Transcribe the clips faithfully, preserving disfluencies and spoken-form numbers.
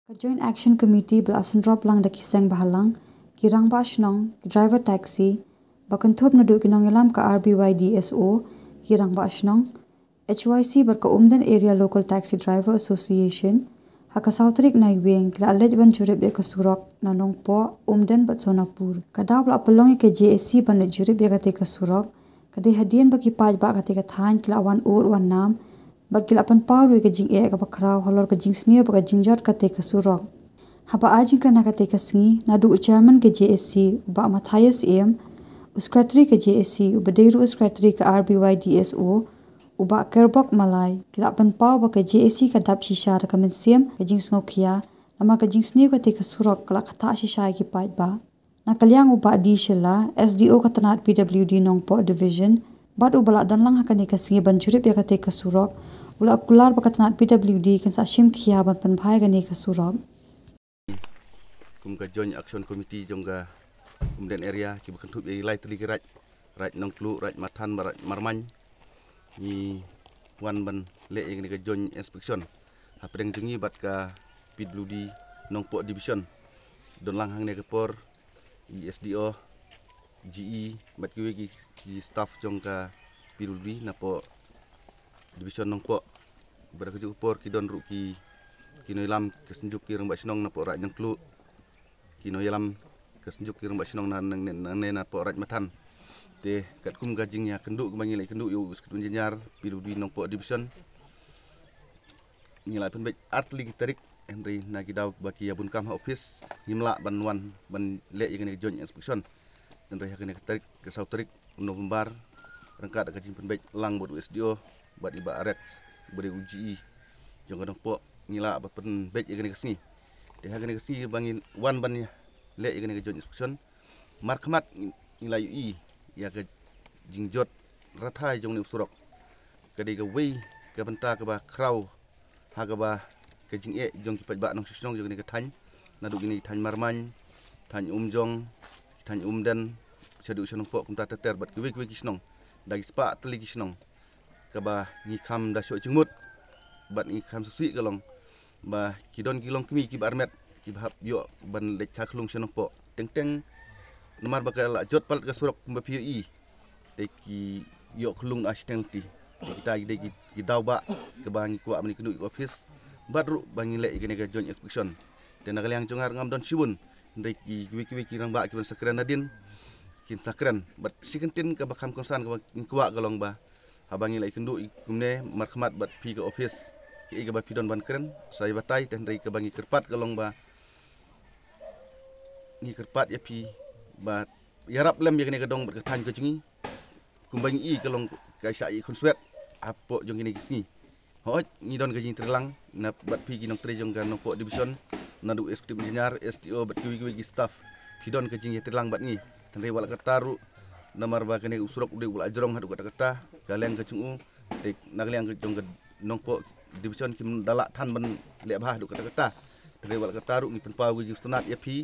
Ka Joint Action Committee ba la synrop lang da ki seng bahalang, ki rangbah shnong, ki driver taxi, ba kynthup naduh ki nongïalam ka R B Y D S O, ki rangbah shnong, H Y C bad ka Umden Area Local Taxi Driver Association, ha ka saw tarik Naiwieng ki la leit ban jurip ïa ka surok na Nongpoh, Umden bad Sonapur. Ka daw ba la pynlong ïa ka J A C ban leit jurip ïa kata ka surok, ka dei hadien ba ki paidbah kata ka thaiñ ki la wan ud wan nam, bad ki la pynpaw ruh ïa ka jingeh kaba khraw halor ka jingsniew bad ka jingjot kata ka surok. Haba ai jingkren ha kata ka sngi, naduh u chairman ka J A C, u Bah Matthias M, u secretary ka J A C, uba dei ruh u secretary ka R B Y D S O, u Bah Kerbok Malai, ki la pynpaw ba ka J A C ka dap shisha da ka mynsiem ka jingsngewkhia, namar ka jingsniew kata ka surok ka la ktah shisha ïa ki paidbah. Na ka liang u Bah D Shylla, S D O ka tnat P W D Nongpoh Division, bad uba la don lang ha kane ka sngi ban jurip ïa kata ka surok, u la kular ba ka tnat P W D kan sa shim khia ban pynbha ïa kane ka surok. Kum ka Joint Action Committee jong ka Umden Area, kiba kynthup ïa ki lai tylli ki raid, Raid Nongtluh, Raid Mathan bad Raid Marmain, ngi wan ban leh ïa kane ka joint inspection hapdeng jong ngi bad ka P W D Nongpoh Division. Don lang hangne ka por i S D O, G E bad kiwei ki, ki staff jong ka P W D napoh Division Nongpoh. Bad ha kajuh ka por ki don ruh ki, ki nongïalam ka Synjuk ki Rangbah Shnong napoh Raid Nongtluh, ki nongïalam ka Synjuk ki Rangbah Shnong na, na, na, na, napoh Raid Mathan. Te katkum ka jingïakynduh kaba ngi la ïakynduh ïa u Executive Engineer P W D Nongpoh Division, ngi la pynbeit ar tylli ki tarik, hynrei na ki daw ba ki ïa bun kam ha office ngim lah ban wan ban leh ïa kane ka joint inspection. Hynrei ha kane ka tarik, ka saw tarik November, ryngkat ka jingpynbeit lang bad u S D O bad i Bah Rex, bad u G E jong ka Nongpoh, ngi lah ban pynbeit ïa kane ka sngi. Te ha kane ka sngi ba ngi wan ban leh ïa kane ka joint inspection, markhmat ngi la ïohi ïa ka jingjot rathai jong une u surok. Ka dei kawei ka bynta kaba khraw ha kaba ka jingeh jong ki paidbah nongshong shnong jong kane ka thaiñ, naduh kine ki thaiñ Marmain, thaiñ Umjong, thaiñ Umden, shaduh sha Nongpoh kumta ter ter bad kiwei kiwei ki shnong, da ki spah tylli ki shnong. Kaba ngi kham da shoh jingmut bad ngi kham sngewsih ka long ba ki don ki longkmie kiba armet kiba hap ïoh ban leit kha khlung sha Nongpoh, teng teng namar ba ka la jot palat ka surok kumba phi ïohi, te ki ïoh khlung ar shiteng lynti. Te kita ki dei ki, ki daw ba kaba ngi kwah ban ïakynduh ïa ka office bad ruh ba ngin leh ïa kane ka joint inspection. Te na ka liang jong nga ruh ngam don shibun, hynrei ki, kiwei kiwei ki rangbah kiban sa kren nadien kin sa kren. Bad shi kyntien kaba kham kongsan kaba ngi kwah ka long ba haba ngi la ïakynduh kumne markhmat bad phi ka office, kiei kaba phi don ban kren sa ïa batai, te hynrei kaba ngi kyrpad ka long ba ngi kyrpad ïa phi ba ïarap lem ïa kane ka dong bad ka thaiñ ka jong ngi. Kumba ngi i ka long ka shah ïa i khunswet hapoh jong kine ki sngi. Hooid, ngi don ka jingtreilang na bad phi ki nongtrei jong ka Nongpoh Division, naduh Executive Engineer, S D O bad kiwei kiwei ki staff. Phi don ka jingïatreilang bad ngi. Hynrei wat la katta ruh, namar ba kane u surok u dei u la jrong haduh katta katta, ka liang ka jong u, te na ka liang ka jong ka Nongpoh Division kim da lah than ban leh bha haduh katta katta. Hynrei wat la katta ruh ngi pynpaw ka jingsngewtynnat ïa phi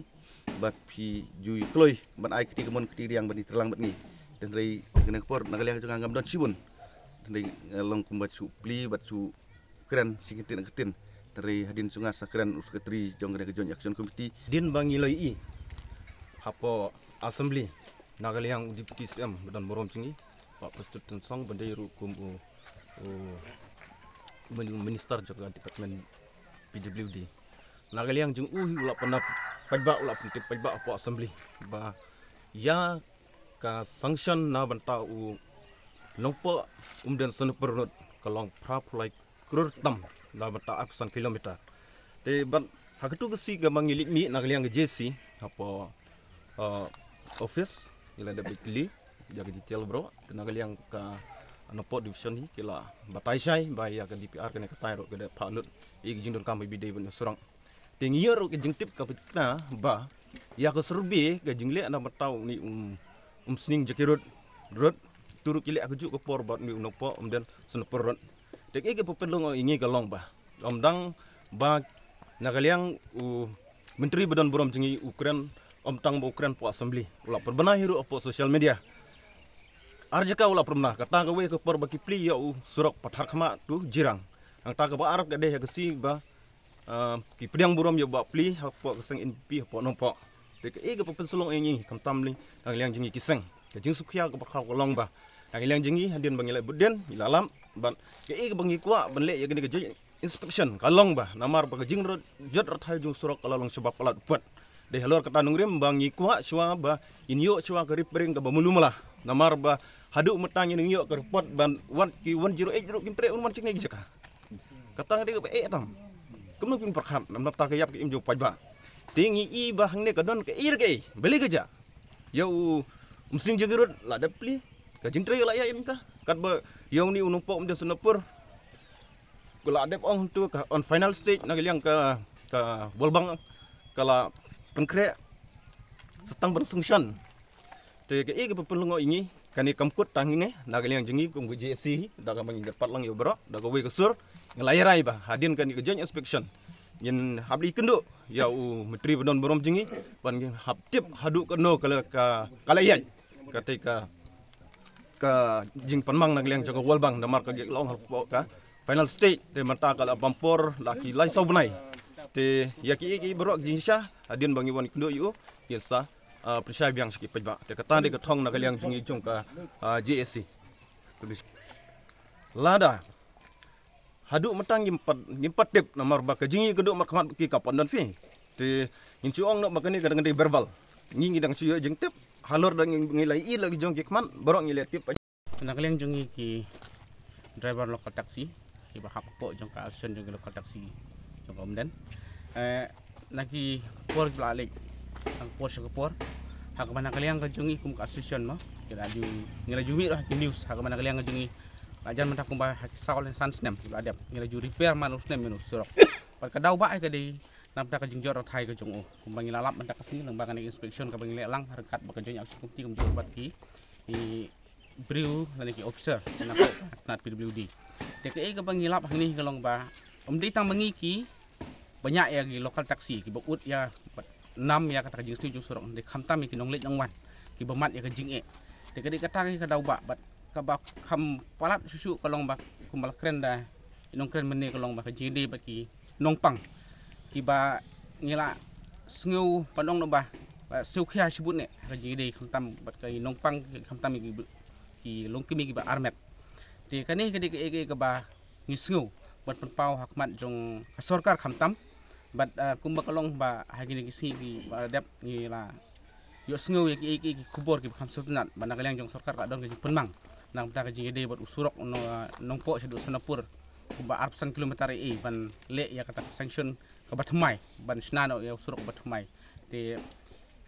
ba phi ju ïa kloi ban ai kti kamon kti riang ban ïatreilang bad ngi. Hynrei kane ka por na ka liang jong nga ngam don shibun, hynrei nga long kumba shu plie bad shu kren shi kyntien kyntien. Hynrei hadien jong nga sa kren u secretary jong kane ka Joint Action Committee. Hadien ba ngi la ïohi hapoh Assembly, na ka liang u Deputy C M ba don burom jong ngi, Bah Prestone Tynsong, ba dei ruh kum u, u Minister jong ka Department P W D. Na ka liang jong u hi u la pynpaw paidbah, u la pyntip paidbah hapoh Assembly ba ïa ka sanction na bynta u Nongpoh Umden Sonapur Road ka long phra phew lai klur tam na bynta arphew san kilometer. Te bad ha katto ka sngi kaba ngi leit mih na ka liang ka J C hapoh, uh, office, ngi la dep beit kylli ïa ka detail baroh. Te na ka liang ka Nongpoh Division hi ki la batai shai ba ïa ka D P R kane ka thaiñ ruh ka dei phah lut ïa ka jingdonkam ba dei ban ïa surok. Te ngi ïoh ruh ka jingtip ka pyntikna ba ïa ka survey ka jingleh na bynta une u Umsning Jakhir Road, Road, to ruh ki leh ha kajuh ka por bad une u Nongpoh Umden Sonapur Road. Te kaei kaba pynlong ïa ngi ka long ba ym dang ba na ka liang u Myntri ba don burom jong ngi u kren, ym tang ba u kren hapoh Assembly, u la pynbna hi ruh hapoh social media. Ar jaka u la pynbna, kata kawei ka por ba ki plie ïa u surok Patharkhmah to Jirang. Hangta kaba ar ka dei ha ka sngi ba Ah, ki pdiang burom ïa u Bah Pli hapoh ka seng N P P hapoh Nongpoh. Te kaei kaba pynslong ïa ngi khamtam lei na ka liang jong ngi ki seng, ka jingsngewkhia kaba khraw ka long ba na ka liang jong ngi hadien ba ngi leh bud dien ngi la lap bad kaei kaba ngi kwah ban leh ïa kane ka joint inspection ka long ba namar ba ka jingjot rathai jong surok ka la long shabab palat u pud. Dei halor kata nongrim ba ngi kwah shuwa ba ngin ïoh shuwa ka repairing kaba malu mala. Namar ba haduh mynta ngin ïoh ka report ba wat ki one zero eight ruh kim treh un wan sha kane ka jaka. Kata ka dei kaba eh tam. Kumno phin pyrkhat namar kata ka ïap ka im jong u paidbah. Te ngi i ba hangne ka don kaei re kaei, balei ka jia. Ïa u Umsning Jyrngiarud la dep plie, ka jingtrei la ïa im ta. Katba ïa une u Nongpoh Umden Sonapur ka la dep ong tu ka on final stage na ka liang ka, ka World Bank ka la pynkhreh sa tang ban sanction. Te kaei kaba pynlyngngoh ïa ngi kane kam kut tang hangne na ka liang jong ngi kum ka J A C, da kaba ngi da pat lang ïa u baroh da kawei ka sur, ngi la ïa rai ba hadien kane ka joint inspection ngin hap leit kynduh ïa u Myntri ba don burom jong ngi ban ngin hap tip haduh katno ka la, ka, ka la ïaid. Kata ka ka jingpynmang na ka liang jong ka World Bank namar ka la ong hapoh ka final stage, te mynta ka la bam por la ki lai saw bnai. Te ïa kiei kiei baroh ki jingshisha hadien ba ngi wan kynduh ïa u ngin sa, ah, pynshai biang sha ki paidbah. Te kata dei ka thong na ka liang jong ngi jong ka, ah, J A C. Lada haduh mynta ngim pat, ngim pat tip namar ba ka jingïakynduh markhmat ki ka pyndonkam. Te ngin shu ong noh ba kane ka dang dei verbal. Ngi, ngi dang shu ïoh jingtip halor dang ngi, ngi la ïohi la ki jong ki khmat baroh ngi la tip. Na ka liang jong ngi ki driver local taxi kiba hap hapoh jong ka association jong ki local taxi jong ka Umden, eh, na ki por kiba la leit, na ka por sha ka por, ha kaba na ka liang ka jong ngi kum ka association mo, ki la ju, ngi la ju mih ruh ha ki news, ha kaba na ka liang ka jong ngi la jan mynta kumba ha ki saw lane san snem kiba la dep ngi la ju repair man u snem man u surok. Bad ka daw ba ai ka dei na bynta ka jingjot rathai ka jong u. Kumba ngi la lap mynta ka sngi lyngba kane ka inspection kaba ngi leh lang ryngkat bad ka Joint Action Committee kumjuh bad ki, ki briew lane ki officer na ka tnat P W D. Te kaei kaba ngi lap hangne ka long ba ym dei tang ma ngi kiba ñiah ïa ki local taxi kiba ud ïa bad nam ïa kata ka jingsniew jong surok, dei khamtam ïa ki nongleit nongwan kiba mad ïa ka jingeh. Te ka dei kata ka daw ba bad kaba kham palat shuh shuh ka long ba kumba la kren da i nongkren mynne ka long ba ka jingïadei bad ki nongpang kiba ngi la sngew ban ong noh ba, ba sngewkhia shibun ne ha ka jingïadei khamtam bad ki nongpang, khamtam ki, ki longkmie kiba armet. Te kane ka dei kaei kaei kaba ngi sngew ban pynpaw ha khmat jong ka sorkar khamtam bad, ah, kumba ka long ba ha kine ki sngi kiba la dep ngi la ïohsngew ïa kiei kiei ki khubor kiba kham sngewtynnat ba na ka liang jong sorkar ka don ka jingpynmang na ka bynta ka jingïadei bad u surok na Nongpoh shaduh Sonapur kumba arphew san kilometer ei ei ban leh ïa kata ka sanction kaba thymmai ban shna noh ïa u surok kaba thymmai. Te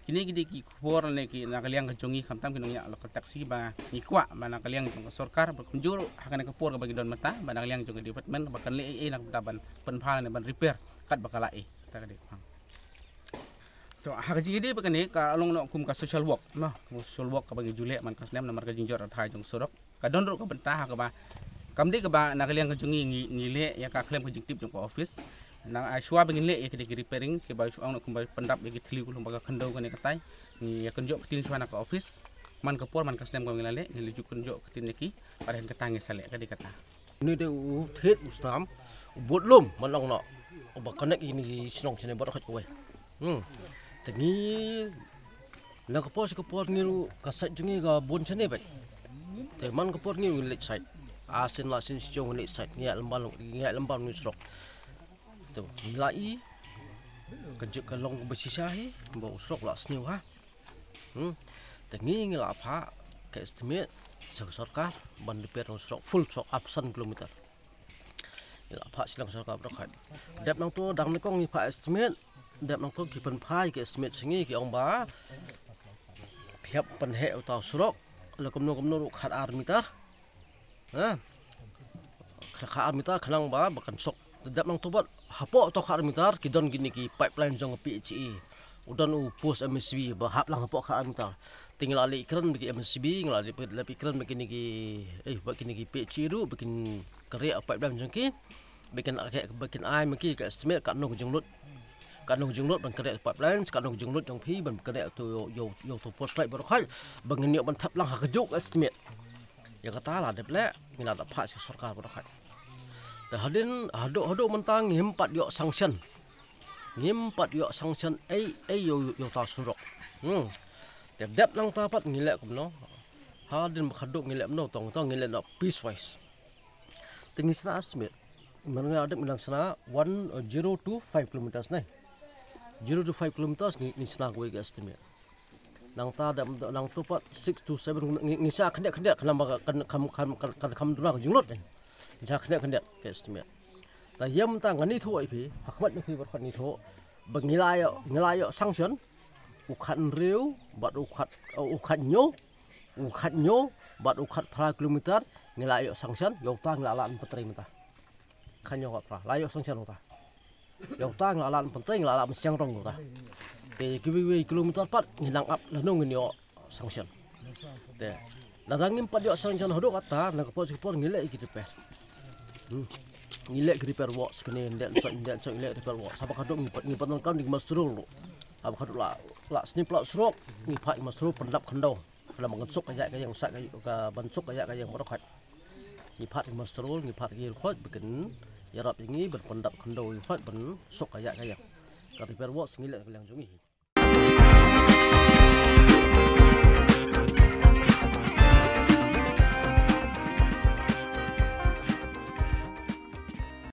kine ki dei ki khubor ne ki na ka liang ka jong ngi khamtam ki nongñiah local taxi ba ngi kwah ba na ka liang jong ka sorkar ba kumjuh ruh ha kane ka por kaba ngi don mynta ba na ka liang jong ka department ba kan leh ei ei na ka bynta ban pynbha ne ban repair katba ka lah ei. Kata ka dei ka To ha ka jingïadei bad kane ka long noh kum ka social work, noh, kum ka social work kaba ngi ju leh man ka snem namar ka jingjot rathai jong surok. Ka don ruh ka bynta ha kaba kam dei kaba na ka liang ka jong ngi ngi, ngi leh ïa ka khlem ka jingtip jong ka office. Na, ah, shuwa ba ngin leh ïa ki dei ki repairing kiba shu ong noh kumba pyndap ïa ki thli kulong ba ka khyndew kane katai. Ngi ïa kynjoh ktien shuwa na ka office. Man ka por man ka snem kaba ngi la leh ngi la ju kynjoh ktien ïa ki. Pat hynrei kata ngi sa leh ka dei kata. Une dei u thied u snam u bud lum man long noh uba connect ïa kine ki shnong shane bad kawei. Hmm. Te ngi na ka por sha ka por ngi ruh ka sait jong ngi ka bun shane bad. Te man ka por ngi ngi leit sait. A sien la sien shi jong ngi leit sait ngi ïaid lem bam ngi ïaid lem bam ngi surok. Te ngi la i ka juk ka long ba shisha hi ba u surok la sniew ha. Hmm. Te ngi ngi la phah ka estimate sha ka sorkar ban repair ïa u surok full surok arphew san kilometer. Ngi la phah shiliang sorkar baroh khat. Dep nangto dang nyngkong ngi phah estimate, dep nangto ki pynphai ka estimate sha ngi ki ong ba phi hap pynheh uta u surok la kumno kumno ruh khat ar meter. Ha? Khat ar meter khnang ba ba kan suk. Dep nangto bad hapoh uta u khat ar meter ki don kine ki pipeline jong ka P H E. U don u post M S B ba hap lang hapoh khat ar meter. Te ngi la leit kren bad ki M S B, ngi la leit kren bad kine ki, eh, bad kine ki P H E ruh ba kin kyrhieh pipeline jong ki. Ba kin, ba kin ai ma ki ka estimate katno ka jinglut. Katno ka jinglut ban kyrhieh pipeline, katno ka jinglut jong phi ban kyrhieh uto ïa, ïa, ïa uto post light baroh khat. Ba ngin ïoh ban thep lang ha kajuh ka estimate. Ïa kata la dep leh, ngi la dep phah sha sorkar baroh khat. Te hadien haduh haduh mynta ngim pat ïoh sanction. Ngim pat ïoh sanction ei ei ïa uta u surok. Hmm. Te dep nangta pat ngi leh kumno. Hadien ba khadduh ngi leh kumno tong tong ngi leh noh piece wise. Te ngi sna estimate. Mynta nga dep ngi dang sna one, uh, zero to five kilometers ne. Zero to five kilometers ngi, ngi sna kawei ka estimate. Nangta dep, nangta pat six to seven ngi, ngi sa khyndiat khyndiat khnang ba kan kham kham kan kham duna ka jinglot ne. Ngi sa khyndiat khyndiat ka estimate. Te ïa mynta ngan ïathuh ïa phi, ha khmat ïa phi bad khmat ngi ïathuh ba ngi la ïoh, ngi la ïoh sanction u khathynriew bad u khat, u khathynñiew, u khathynñiew bad u khatphra kilometer ngi la ïoh sanction, ïa uta ngi la lah ban pyntrei mynta. Khathynñiew khatphra la ïoh sanction uta. Ïa uta ngi la lah ban pyntrei, ngi la lah ban seng rong uta. Te kiwei kiwei kilometer pat ngi nang ap lano ngin ïoh sanction. Te lada ngim pat ïoh sanction haduh katta, na ka por sha ka por ngi leh ïa ki repair. Hmm. Ngi leh ki repair works kine, ngi dei sot, ngi dei sot, ngi leh repair works. Haba khadduh ngi pat, ngi pat donkam da ki muster roll ruh. Haba khadduh la, la sniep la surok, ngi phah ki muster roll pyndap khyndew. Khnang ba kan suk ka ïaid ka ïeng, suk ka, ka ban suk ka ïaid ka ïeng baroh khoit. Ngi phah ki muster roll, ngi phah ki roll khoit ba kin ïarap ïa ngi ban pyndap khyndew ïa khoit ban suk ka ïaid ka ïeng. Ka repair works ngi leh ka liang jong ngi.